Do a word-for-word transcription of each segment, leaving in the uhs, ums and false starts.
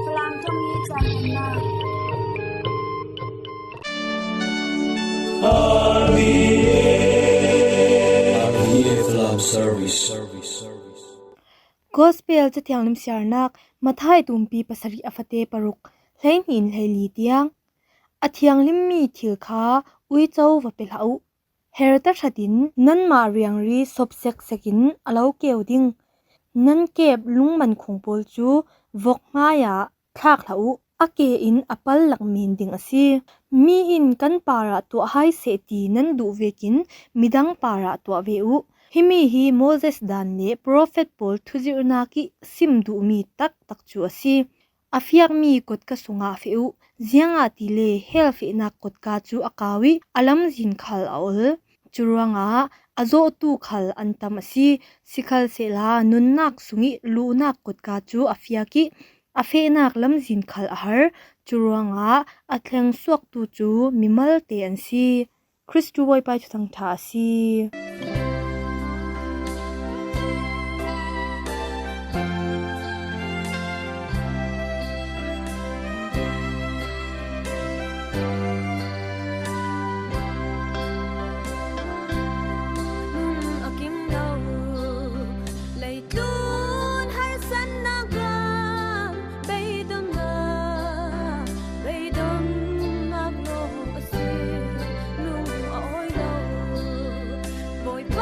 Falam thawngin caan nunnak. Gospel Cathiang Limsiarnak, Matthai tumpi pasarih a fate paruk, hleihnih in hleili tiang. A thianghlimmi thil kha uico va pe hlah uh. Her tahratin nanmah riangri sop seksekin a lo keu ding. Nan kep lungman khung pawl cu vok hmaiah thlak hlah uh. A ke in a pal lak men ding a si. Mi in kan parah tuah hai seh ti nan duh vekin midang parah tuah ve uh. Himi hi Moses dan le profet pawl thuzirhnak i sim duhmi taktak cu a si. A fiakmi kotka sungah feh uh, ziangahtile hell fehnak kotka cu a kau i a lamzin khal a ol. Curuangah a zawhtu khal an tam a si. Sikhalsehla nunnak sung i luhnak kotka cu a fiak i a fehnak lamzin khal a har. Curuangah a thleng suaktu cu mimalte an si. Kristu Bawipa thuthang ṭha a si. Tlun harsatnak ah beidonnak, beidonnak lawng a si. Lung a awi lo, Bawipa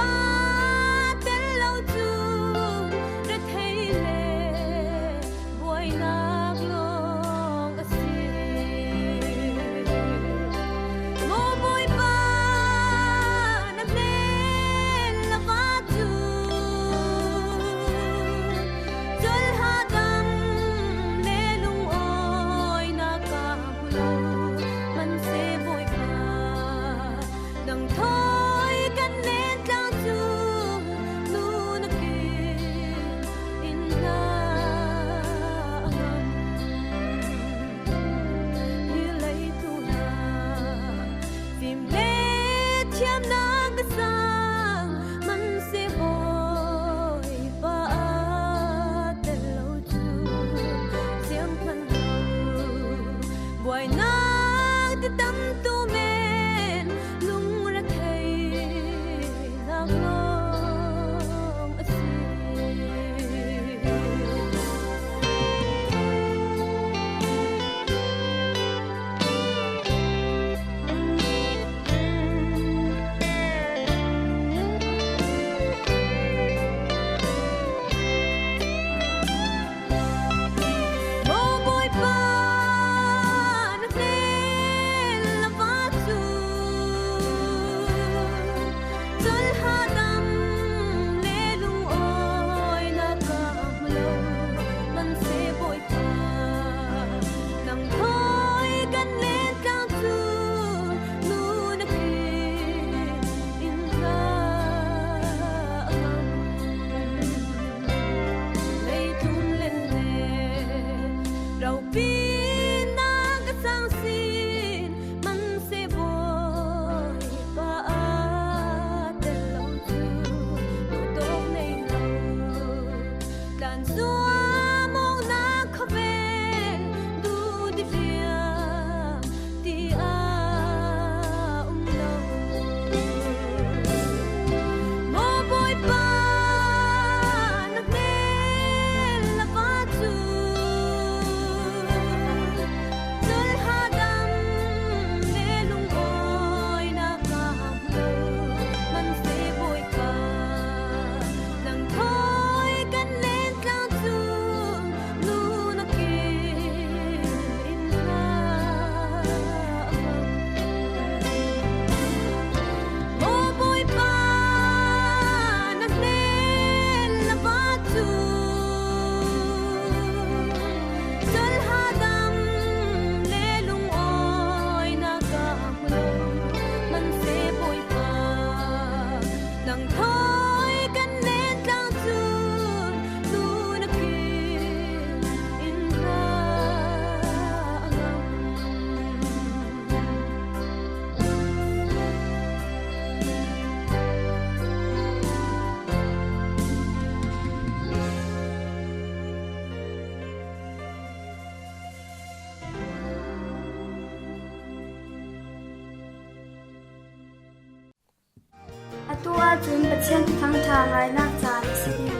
Tuah cun Pathian Thuthang ṭha ngainak caan a si hi.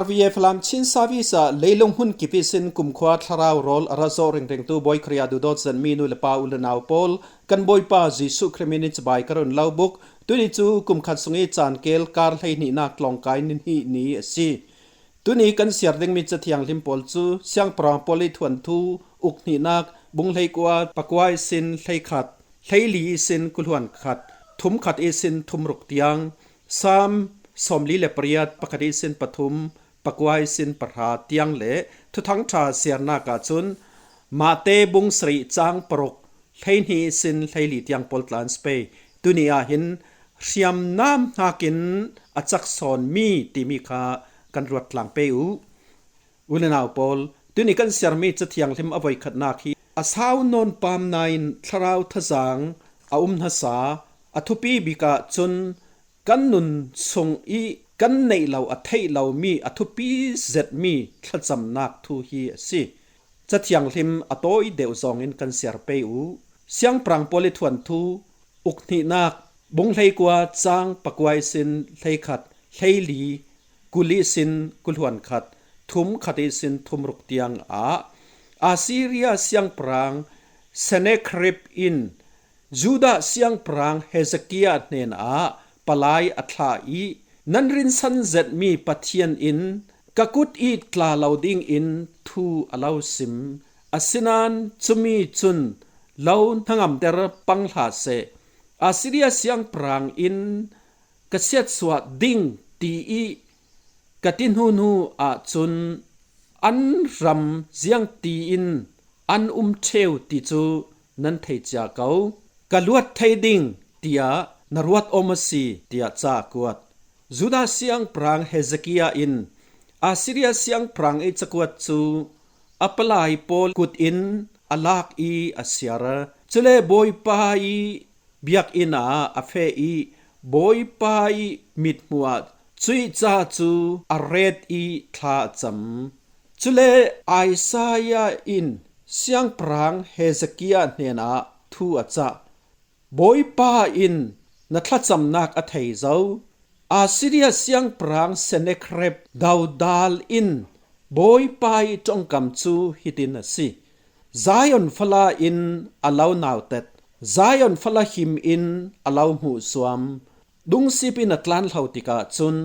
R V F Lam Chin Service ah leilung hmun kip ihsin kumkhua thlarau rawl a ra zawh ringringtu Bawi Khrih ah duhdawt zetmi nu le pa, u le nau pawl, kan Bawipa Jesuh Khrih min in cibai ka run lo buk. Tuni cu kum khat sung i caan kel kar hleihnihnak tlawngkai ni hnih ni a si. Tuni kan siar dingmi Cathiang Hlim pawl cu Siangpahrang Paul i thuanthu, uk hnihnak, bung hleikua pakua ihsin hleikhat, hleili ihsin kuluan khat, thum khat ihsin thum ruk tiang, Salm sawmli le pariat, pakhat ihsin pathum, pakua ihsin pahra tiang le Thuthang ṭha siarnak ahcun Mate bung sarih cang paruk, hleihnih ihsin hleili tiang pawl tla an si pei. Tuni ah hin hriamnam hnakin a cak sawnmi timi kha kan ruat tlang pei u. U le nau pawl, tuni kan siarmi Cathiang Hlim a voikhatnak hi a sau nawn pam nain thlarau thazaang a um hmasa, a thupi bik ahcun kan nun sung i kan neih lo a theih lomi a thupi zetmi thlacamnak thu hi a si. Cathiang Hlim a tawi deuh zawngin kan siar pei u. Siangpahrang Paul i thuanthu, uk hnihnak, bung hleikua cang pakua ihsin hleikhat, hleili, kul ihsin kuluan khat, thum khat ihsin thum ruk tiang ah Assyria siangpahrang Sennacherib in Judah siangpahrang Hezekiah hnenah palai a thlah i, nan rinsan zetmi Pathian in ka kut i tla lo dingin thu a lo sim. Asinain cumi cun lo hnangamter pang hlah seh. Assyria siangpahrang in ka siatsuah ding ti i ka ti hnu hnu ahcun an ram ziangtiin an um ṭheu ti cu nan thei cia ko. Ka luat thei ding tiah na ruat awm a si, tiah ca a kuat. Judah siangpahrang Hezekiah in Assyria siangpahrang i cakuat cu a palai pawl kut in a lak i a siar. Cule Bawipa i biakinn ah a feh i Bawipa i mithmuh ah cuih ca cu a ret i thla a cam. Cule Isaiah in siangpahrang Hezekiah hnenah thu a cah. Bawipa in na thlacamnak a thei zo. Assyria siangpahrang Sennacherib dodal in Bawipa i ṭongkam cu hitin a si: Zion fala in a lo nautat, Zion fala him in a lo hmuhsuam. Dungsip in a tlanhlo tikah cun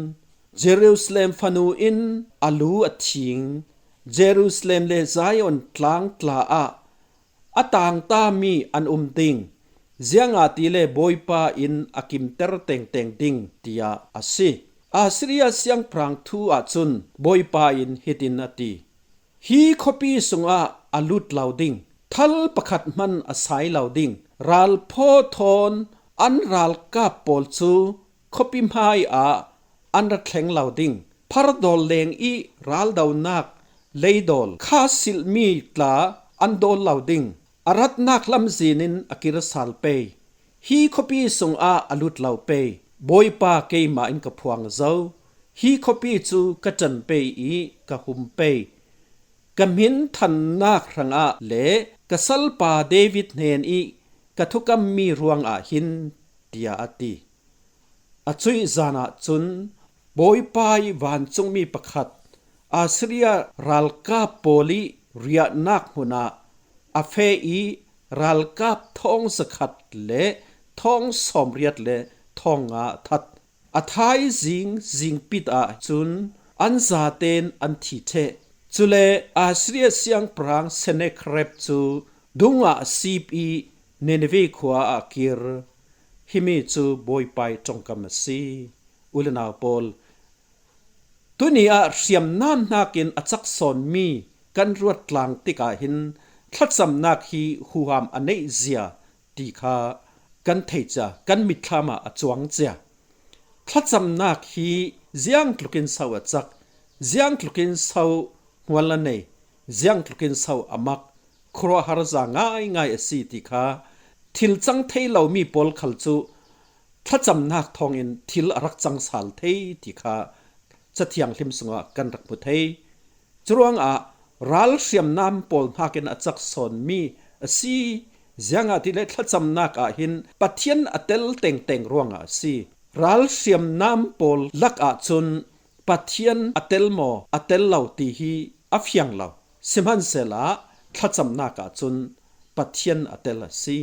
Jerusalem fanu in a lu a thing. Jerusalem le Zion tlang tla ah a tangtami an um ding, ziangahtile Bawipa in a kimter tengteng ding, tiah a si. Assyria siangpahrang thu ahcun Bawipa in hitin a ti: Hi khuapi sungah a lut lo ding, thal pakhat hman a sai lo ding, ralphaw thawn an ralkap pawl cu khuapi hmai ah an ra thleng lo ding. Phardawl leng i raldonak leidawl kha silhmi tla an dawl lo ding. A ratnak lamzin in a kir sal pei. Hi khuapi sungah a lut lo pei. Bawipa keimah in ka phuang zo. Hi khuapi cu ka ṭan pei i ka hum pei. Ka hminthannak hrangah le ka salpa David hnen i ka thukammi ruangah hin, tiah a ti. A cuih zan ahcun Bawipa i vancungmi pakhat Assyria ralkap pawl i riahnak hmun ah a feh i ralkap thawng zakhat le thawng sawmriat le thawng nga a that. A thaizing zingpit ah cun an zaten an thi ṭheh. Cule Assyria siangpahrang Sennacherib cu dungah a sip i Nineveh khua ah a kir. Himi cu Bawipa i ṭongkam a si. U le nau pawl, tuni ah hriamnam hnakin a cak sawnmi kan ruat tlang tikah hin thlacamnak hi huham a neih zia ti kha kan thei cia, kan mitthlam ah a cuang cia. Thlacamnak hi ziangtlukin so a cak, ziangtlukin so hmual a nei, ziangtlukin so a mak, khuaruahhar za ngaingai a si ti kha thil cang thei lomi pawl khal cu thlacamnak thawngin thil a rak cang sal thei ti kha Cathiang Hlim sungah kan rak hmu thei. Curuangah ral hriamnam pawl hnakin a cak sawnmi a si, ziangahtile thlacamnak ah hin Pathian a tel tengteng ruangah a si. Ralhriamnam pawl lakah cun Pathian a tel maw, a tel lo ti hi a fiang lo. Sihmanhsehla thlacamnak ah cun Pathian a tel a si.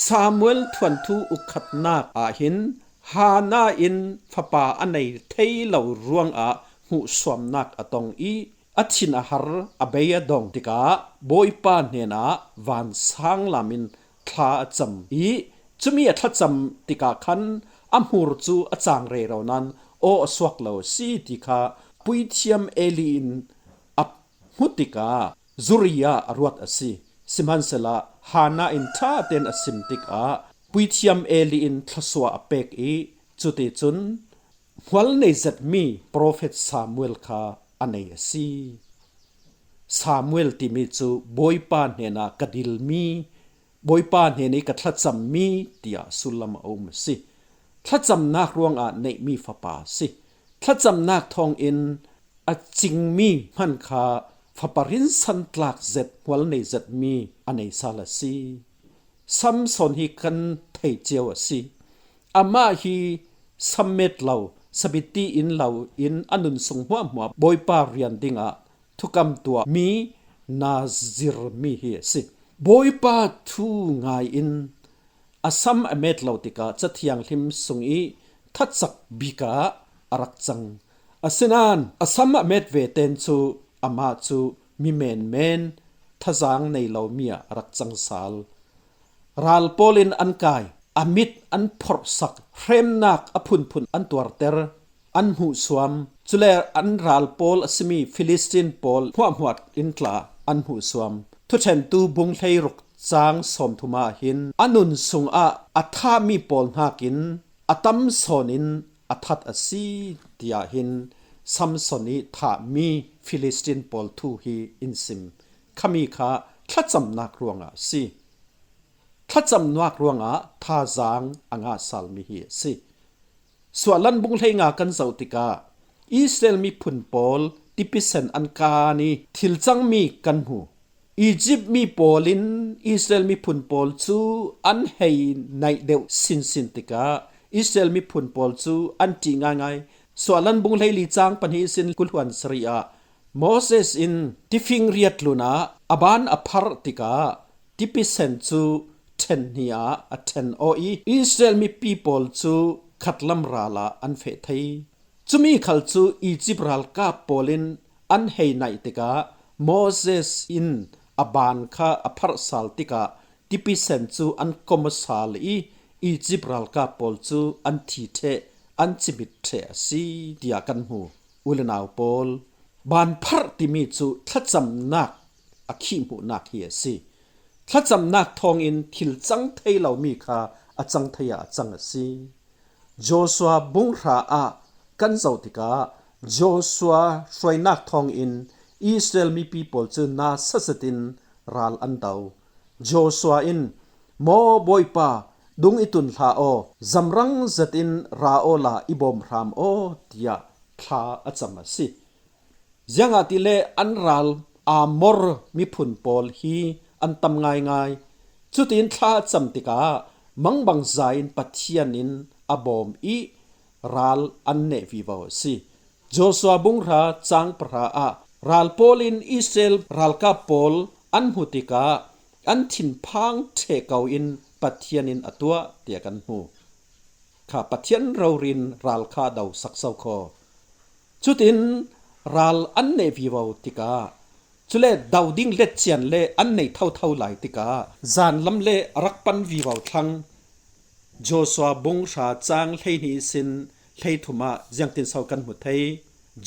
Samuel thuanthu ukhatnak ah hin Hannah in fapa a nei thei lo ruangah hmuhsuamnak a tong i, a thin a har, a bei a dong tikah Bawipa hnenah vansang lam in thla a cam i, cumi a thlacam tikah khan a hmur cu a cang rero nain aw a suak lo a si ti kha puithiam Eli in a hmu tikah Zuri ah a ruat a si. Sihmanhsehla Hannah in ṭha tein a sim tikah puithiam Eli in thluasuah a pek i, cuticun hmual nei zetmi profet Samuel kha a nei a si. Samuel timi cu Bawipa hnenah ka dilmi, Bawipa hnen i ka thlacammi tiah sullam a um a si. Thlacamnak ruangah neihmi fapa a si. Thlacamnak thawngin a cingmi hman kha fapa rinsan tlak zet, hmual nei zetmi a nei sal a si. Samson hi kan thei cio a si. Amah hi sammet lo, sabiti in lo in a nun sung hmuahhmuah Bawipa rian dingah thukam tuahmi Nazir mi hi a si. Bawipa thu ngai in a sam a met lo tikah Cathianghlim sung i thacak bik ah a rak cang. Asinain a sam a met ve ten cu amah cu mi menmen, thazaang nei lomi ah a rak cang sal. Ral pawl in an kai, a mit an phorhsak, hremnak a phunphun an tuarter, an hmuhsuam. Cule an ral pawl a simi Filistin pawl hmuahhmuah in tla an hmuhsuam. Thuṭhentu bung hleiruk cang sawmthum ah hin a nun sungah a thahmi pawl hnakin a tam sawn in a that a si, tiah hin Samson i thahmi Filistin pawl thu hi in sim. Khami kha thlacamnak ruangah a si. Thlacamnak ruangah thazaang a ngah salmi hi a si. Suahlan bung hleinga kan zoh tikah Israel miphun pawl tipisen an kan i thil cangmi kan hmu. Izipt mi pawl in Israel miphun pawl cu an hei naih deuh sinsin tikah Israel miphun pawl cu an ṭih ngaingai. Suahlan bung hleili cang pahnih ihsin kul hluan sarih ah Moses in tifing riat tlun ah a ban a pharh tikah tipisen cu ṭhen hnih ah a ṭhen aw i Israel mipi pawl cu khatlam ral ah an feh thei. Cumi khal cu Izipt ralkap pawl in an hei naih tikah Moses in a ban kha a pharh sal tikah tipisen cu an kom aw sal i Izipt ralkap pawl cu an thi ṭheh, an cimit ṭheh a si, tiah kan hmu. U le nau pawl, ban pharh timi cu thlacamnak a khihhmuhnak hi a si. Thlacamnak thawngin thil cang thei lomi kha a cang thei ah a cang a si. Joshua bung hra ah kan zoh tikah Joshua hruainak thawngin Israel mipi pawl cu nasa zetin ral an do. Joshua in, "Maw Bawipa, dung i tun hlah aw, zamrang zetin ra awla i bawm hram aw," tiah thla a cam a si. Ziangahtile an ral Amor miphun pawl hi an tam ngaingai. Cutin thla a cam tikah mangbangza in Pathian in a bawm i ral an neh vivo a si. Joshua bung hra cang pahra ah ral pawl in Israel ralkap pawl an hmu tikah an thinphang ṭheh ko in Pathian in a tuah, tiah kan hmu. Kha Pathian rori in ral kha a do sak so kho. Cutin ral an neh vivo tikah, cule do ding letcian le an nei thotho lai tikah, zanlam le a rak pan vivo thlang. Joshua bung hra cang hleihnih ihsin hleithum ah ziangtin so kan hmu thei?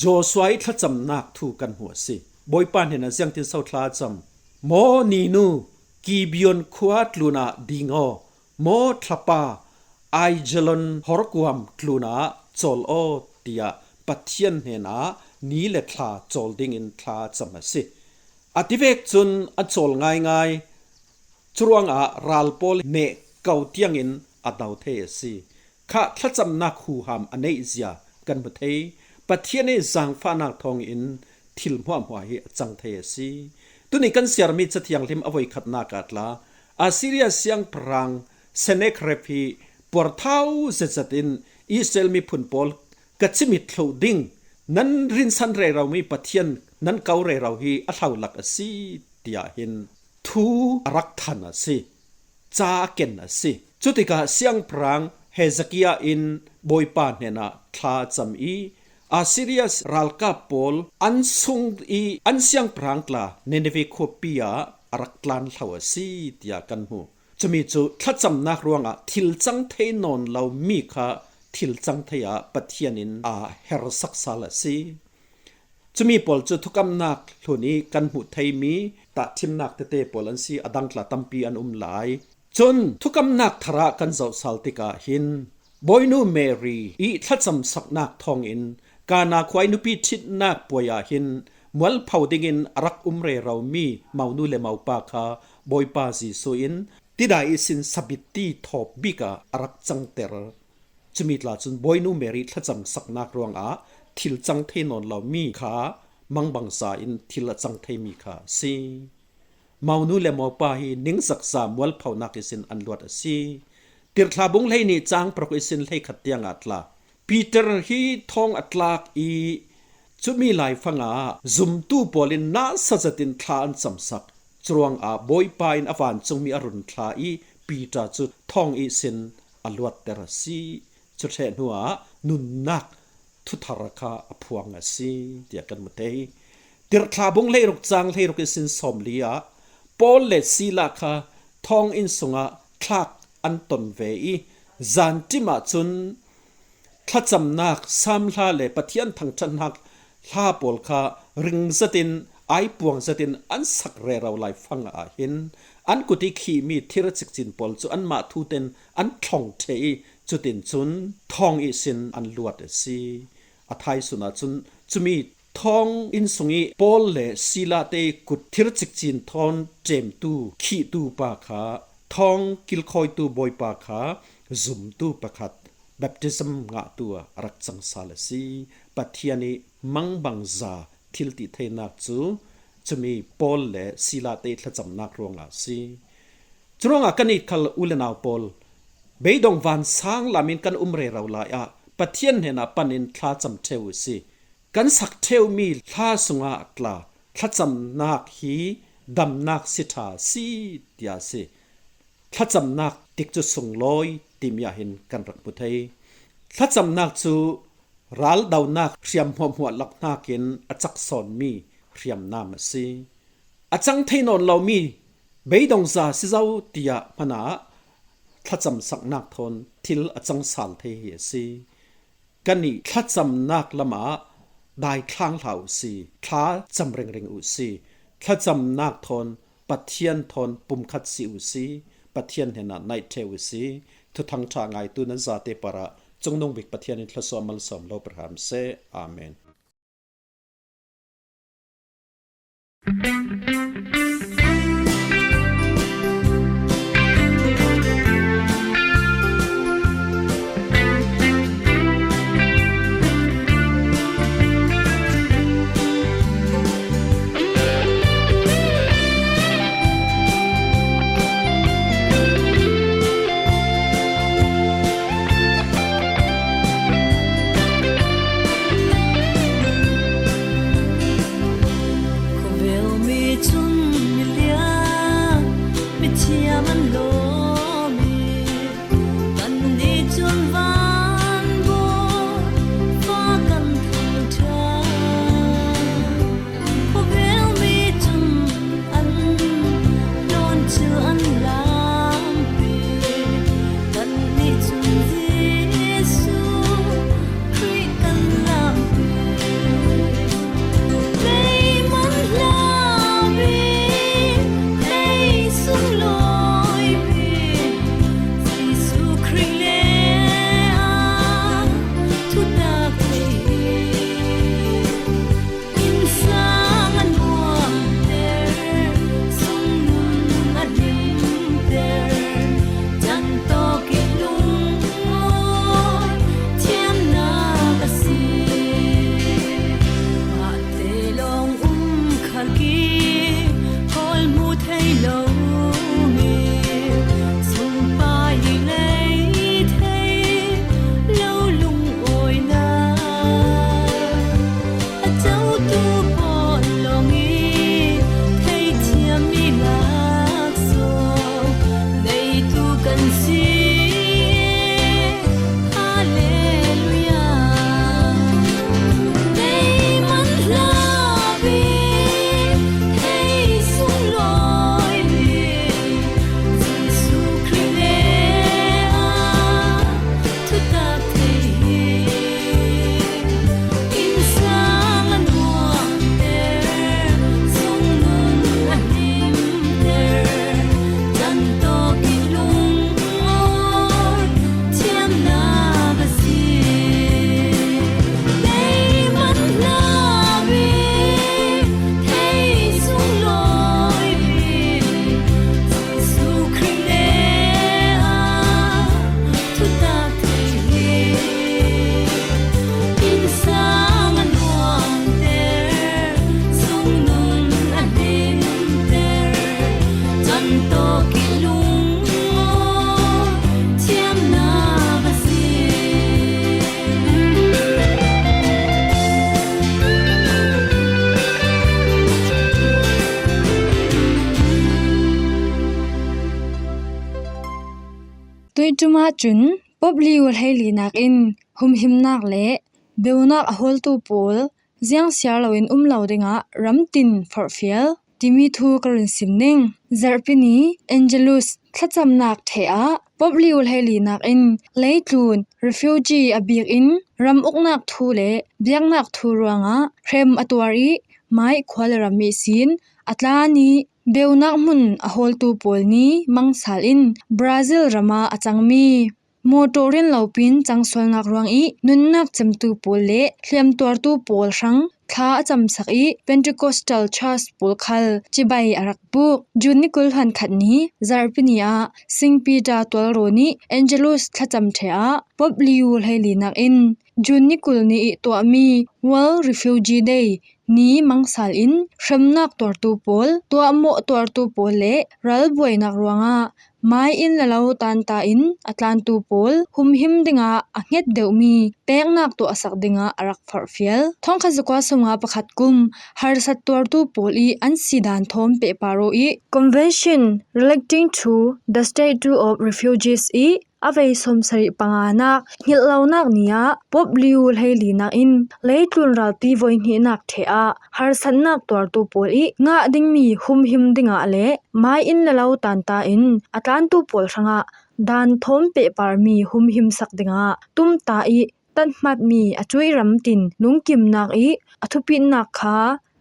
Joshua i thlacamnak thu kan hmu a si. Bawipa hnenah ziangtin so thla a cam? "Maw ninu, Gibeon khua tlunah ding aw, maw thlapa, Aijalon horkuam tlunah cawl aw," tiah Pathian hnenah ni le thla cawl dingin thla a cam a si. A tivek cun a cawl ngaingai. Curuangah ral pawl neh ko tiangin a do thei a si. Kha thlacamnak huham a neih zia kan hmu thei. Pathian i zaangfahnak thawngin thil hmuahhmuah hi a cang thei a si. Tuni kan siarmi Cathianghlim a voikhatnak ah tla, Assyria siangpahrang Sennacherib hi puarthau zetzet in Israel miphun pawl ka chimit thluh ding, nan rinsan rero mi Pathian nan ko rero hi a hlo lak a si, tiah hin thu a rak than a si. Ca a ken a si. Cutikah siangpahrang Hezekiah in Bawipa hnenah thla a cam i Assyria ralkap pawl an sung i an siangpahrang tla Nineveh khuapi ah a rak tlan hlo a si, tiah kan hmu. Cumi cu thlacamnak ruangah thil cang thei nawn lo mi kha thil cang thei ah Pathian in aa hersak sal a si. Cumi pawl cu thukamnak hlun i kan hmuh theimi tahṭhimnak tete pawl an si, a dang tla tampi an um lai. Cun thukamnak thar ah kan zoh sal tikah hin Bawinu Mary i thlacamsaknak thawngin Kana khua i nupi ṭhitnak puai ah hin mualpho dingin a rak um rero mi monu le mopa kha Bawipa Jesuh in tidai ihsin sabitti thawp bik ah a rak cangter. Cumi tla cun Bawinu Mary thlacamsaknak ruangah thil cang thei nawn lo mi kha mangbangza in thil a cang theimi kha a si. Monu le mopa hi ningzakza mualphonak ihsin an luat a si. Tirhthlah bung hleihnih cang paruk ihsin hleikhat tiangah tla. Peter hi thawng a tlak i cumi laifangah zumtu pawl in nasa zetin thla an camsak. Curuangah Bawipa in a vancungmi a run thla i Peter cu thawng ihsin a luatter a si. Cu ṭheh hnuah nunnak thuthar kha a phuang a si, tiah kan hmu thei. Tirhthlah bung hleiruk cang hleiruk ihsin sawmli ah Paul le Sila kha thawng inn sungah thlak an ton ve i zanṭim ah cun thlacamnak samhla le Pathian thangṭhatnak hla pawl kha ring zetin aipuang zetin an sak rero laifang ah hin an kut i khihmi thir cikcin pawl cu anmah thu tein an thlong ṭheh i cutin cun thawng ihsin an luat a si. A thaisun ah cun cumi thawng inn sung i Paul le Sila te kut thir cikcin thawn ṭemtu khihtu pa kha thawng kilkhawitu Bawipa kha zumtu pakhat baptism ngahtu ah a rak cang sal a si. Pathian i mangbangza thil tih theinak cu cumi Paul le Sila te thlacamnak ruangah a si. Curuangah kan it khal u le nau pawl, beidong vansang lam in kan um rero lai ah Pathian hnenah pan in thla cam ṭheu u si. Kan sak ṭheumi hla sungah tla thlacamnak hi damnak si ṭha si, tiah a si. Thlacamnak tikcu sunglawi timi ah hin kan rak hmu thei. Thlacamnak cu raldonak hriam hmuahhmuah lak hnakin a cak sawnmi hriamnam a si. A cang thei nawn lomi beidongza si zo tiah hmanah thlacamsaknak thawn thil a cang sal thei hi a si. Kan i thlacamnak lamah daithlang hlah u si, thla cam ringring u si, thlacamnak thawn Pathian thawn pumkhat si u si, Pathian hnenah naih ṭheu u si. Thuthang ṭha ngaitu nan zate parah Cungnung Bik Pathian in thlasuah malsawm lo pe hram seh. Amen. Khawvel mi cun Tuiṭum ah cun Pope Leo hleili nakin humhimnak le beunak a hawltu pawl ziangsiar loin um lo dingah ramtin forhfial timi thu ka run sim ning. Zarhpi ni Angelus thlacamnak ṭheh ah Pope Leo hleili nakin leitlun refugee a bik in ram uknak thu le biaknak thu ruangah hrem a tuar ih mai khua le ram ihsin a tlan ih beunak hmun a hawltu pawl ni mangsal in Brazil ram ah a cangmi mawṭaw rian lopin cangsualnak ruangih nunnak cemtu pawl le hliamtuartu pawl hrang thla a camsak ih Pentecostal Church pawl khal cibai a rak buk. June ni kul hluan khat ni zarhpi ni ah Saint Peter tualrawn ih Angelus thlacam ṭheh ah Pope Leo hleili nakin June ni kul ni ih tuahmi World Refugee Day ni mangsal in hremnak tuartu pawl, tuahmawh tuartu pawl le ralbuainak ruangah mai in le lo tanta in a tlantu pawl humhim dingah a hnget deuhmi peknak tuahsak dingah a rak forhfial. Thongkhat zakua sawmnga pakhat kum harsat tuartu pawl ih an si dan thawm pehpar aw ih Convention Relating to the Status of Refugees ih a vei sawmsarih panganak hngilhlonak ni ah Pope Leo hleili nakin leitlun ralpi voihnihnak ṭheh ah harsatnak tuartu pawl ih ngah dingmi humhim dingah le mai in le lo tanta in a tlantu pawl hrangah dan thawm pehparmi humhimsak dingah tumta ih tathmatmi a cuih ramtin lungkimnak ih a thupitnak kha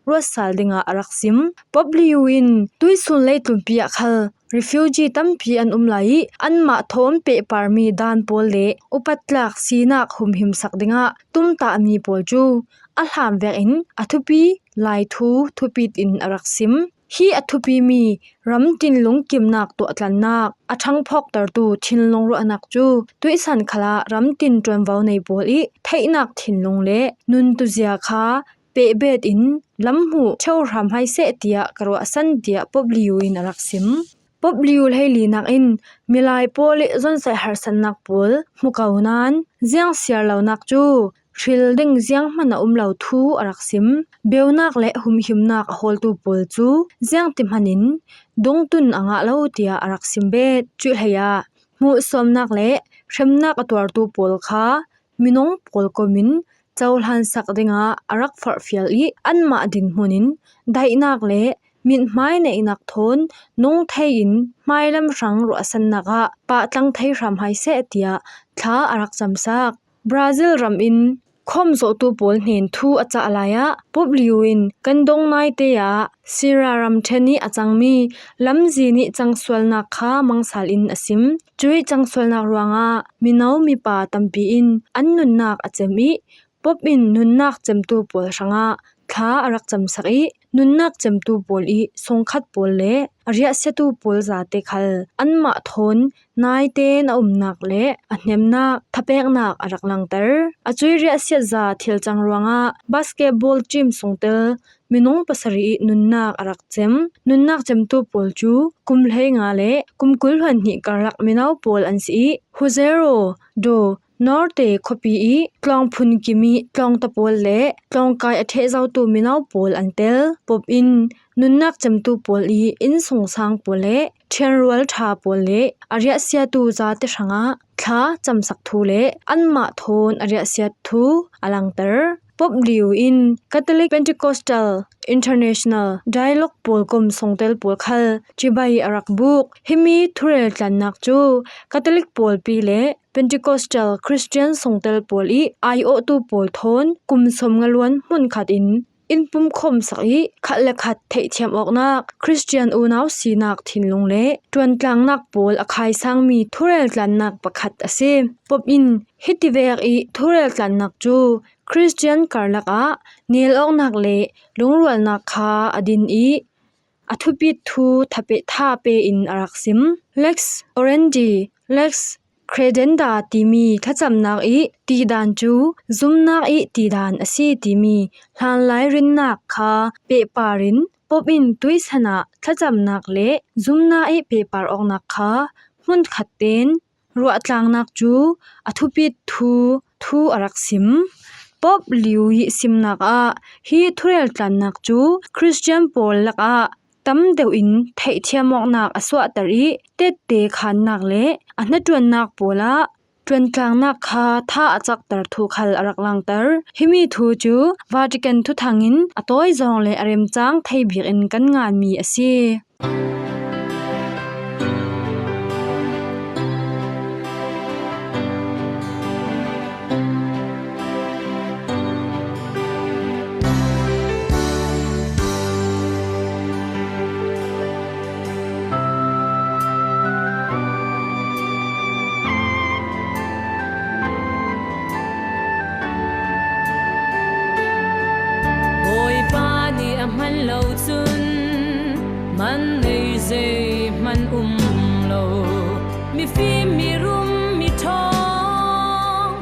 ruatsal dingah a rak sim. Pope Leo in tuihsun leitlunpi ah khal refugee tampi an um lai ih anmah thawm pehparmi dan pawl le upat tlak sinak humhimsak dingah tumtahmi pawl cu a hlam vekin a thupi lai thu thupit in a rak sim. Hi a thupimi ramtin lungkimnak tuahtlannak a ṭhangphawktertu thinlung ruahnak cu tuihsan khalah ramtin ṭuanvo nei pawl ih theihnak thinlung le nuntuzia kha pehbet in lam hmuh ṭheu hram hai seh tiah ka ruahsan tiah Pope Leo in a rak sim. Pope Leo hleili nakin milai pawl ih zonsaih harsatnak pawl hmu ko nain ziangsiar lonak cu hril ding zianghman a um lo thu a rak sim. Beunak le humhimnak a hawltu pawl cu ziangtihmanin dungtun a ngah lo tiah a rak sim bet. Cuih hlei ah hmuhsawmnak le hremnak a tuartu pawl kha minung pawl komin cohlansak dingah a rak forhfial ih anmah dinhmun in daihnak le mithmai neihnak thawn nung thei in hmailam hrang ruahsannak ah pahtlang thei hram hai seh tiah thla a rak camsak. Brazil ram in khawmzawhtu pawl hnen thu a cah lai ah Pope Leo in kan dong naite ah Syria ramṭhen ih a cangmi lamzin ih cangsualnak kha mangsal in a sim. Cuih cangsualnak ruangah mino mipa tampi in an nunnak a cem ih Pope in nunnak cemtu pawl hrangah thla a rak camsak ih nunnak cemtu pawl ih sungkhat pawl le a riahsiatu pawl zate khal anmah thawn naite in a umnak le a hnemnak thapeknak a rak langter. A cuih riahsiatza thilcang ruangah basketball team sungtel minung pasarih ih nunnak a rak cem. Nunnak cemtu pawl cu kum hleinga le kum kul hluan hnih karlak mino pawl an si ih Juazeiro do Norte khuapi ih tlawng phun kim ih tlawngta pawl le tlawngkai a ṭhehzotu mino pawl an tel. Pope in nunnak cemtu pawl ih innsungsang pawl le ṭhianrual ṭha pawl le a riahsiatu zate hrangah thla camsak thu le anmah thawn a riahsiat thu a langter. Pope Leo in Catholic Pentecostal International Dialogue pawl kom sungtel pawl khal cibai a rak buk. Himi thureltlannak cu Catholic pawlpi le Pentecostal Christian sungtel pawl ih aiawhtu pawl thawn kum sawmnga luan hmunkhat in in pumkhawmsak ih khat le khat theihthiam awknak, Christian unau sinak thinlung le ṭuantlangnak pawl a khaisangmi thureltlannak pakhat a si. Pope in hitivek ih thureltlannak cu Christian karlak ah nel awknak le lungrualnak kha a din ih a thupit thu thapeh thape in a rak sim. Lex orandi, lex credendi timi thlacamnak ih tidan cu zumnak ih tidan a si timi hlanlai rinnak kha pehpar in Pope in tuihsan ah thlacamnak le zumnak ih pehpar awknak kha hmunkhat tein ruahtlangnak cu a thupit thu thu a rak sim. Pope Leo ih simnak ah hi thureltlannak cu Christian pawl lakah tam deuhin theihthiam awknak a suahter ih, tette khaannak le a hnaṭuannak pawlah ṭuantlangnak kha tha a cakter thu khal a rak langter. Himi thu cu Vatican thuthang in a tawizawng le a remcang thei bik in kan nganmi a si. Bawipa nih a hman lo cun man nei zei hman um lo. Mifim, mirum, miṭhawng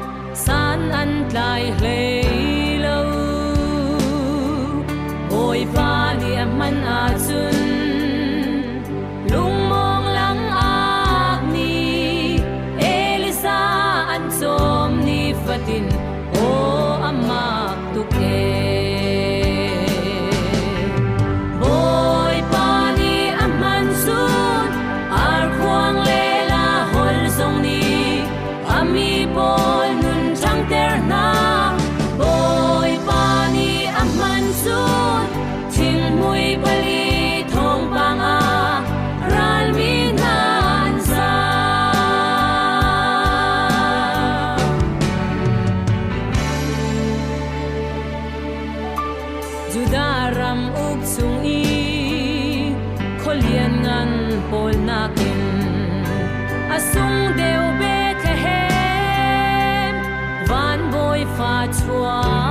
san an tlai hlei lo. Bawipa nih a hman ahcun lungmawng lang ak ni, Elisa an cawm ni fatin aw a mak tuk e. Bawipa nih a hman cun arkhuang le lahol zong nih a mi pawl nun ṭhangter hna. Bawipa nih a hman cun thinghmui pali thawngpang ah ralmi hna an za. Judah ram uk chung i khualian ngan pawl nakin a sung deuh Bethlehem van Bawipa chuah